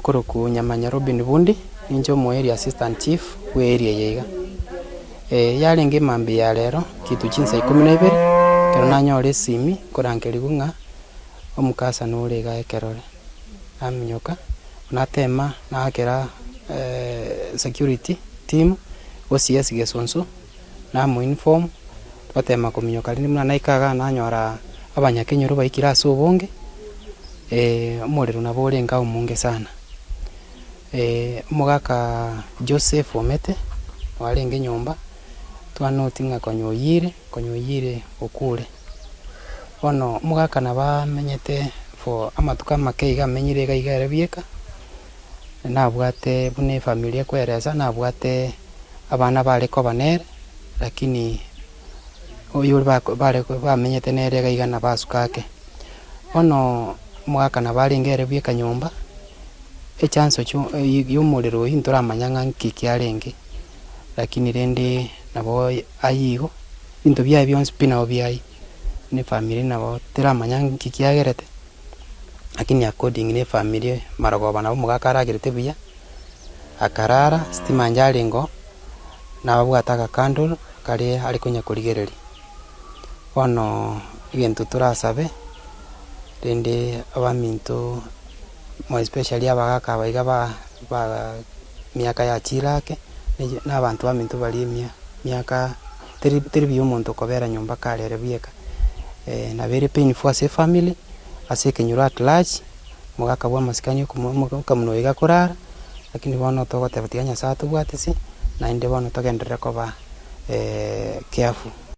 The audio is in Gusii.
nkorokwa Nyamanya Robin Bundi, ninche omo area assistant chief bwe area eye iga. Yarenge emambia ya rero kitu chinsa ikomi na ibere, ekero nanyora esimi nkorangerigwa ng'a omokasa nore igaa ekerore. Naminyoka, natema naakera security team, OCS Gesonso, namo inform, twatema kominyoka rende buna naika igaa nanyora abanyakenyoro baikire ase obonge, omorero nabo orenge omonge sana. Omogaka Joseph Omete oarenge nyomba, twanoti ng'a konya oyire, konya oyire okure. Bono omogaka nabo amenyete for amatuko amake iga amenyire iga iga ere bieka, nabwate buna efamiri ekoeresa, nabwate abana bare koba nere, lakini oyore bako bare bamenyete nere iga iga nabo asuka ake. Bono omogaka nabo arenge ere bieka nyomba, echanso chio ya omorero oyio ntoramanya ng'a nki kiarenge, lakini rende nabo aywo igo, ebinto biaye bionsi pi nabo biayia, na efamiri nabo teramanya nki kiagerete, lakini according na efamiri marogoba nabo omogaka aragerete buya, akarara, stima njarenge oo, nababwate agacandle karia are konya korigereria. Bono egento torasabe, rende abaminto more especially abagaka aba iga ba ba miaka yachire ake, na abanto baminto baria emia miaka teri teri buya omonto kobera nyomba kare ere bweka. Nabo ere painful ase efamiri, ase ekenyoro at large, omogaka bwa amasikani okamuna oyo iga akorara, lakini bono togoteba tiga Nyasaye atobwatisi, naende bono togenderere koba careful.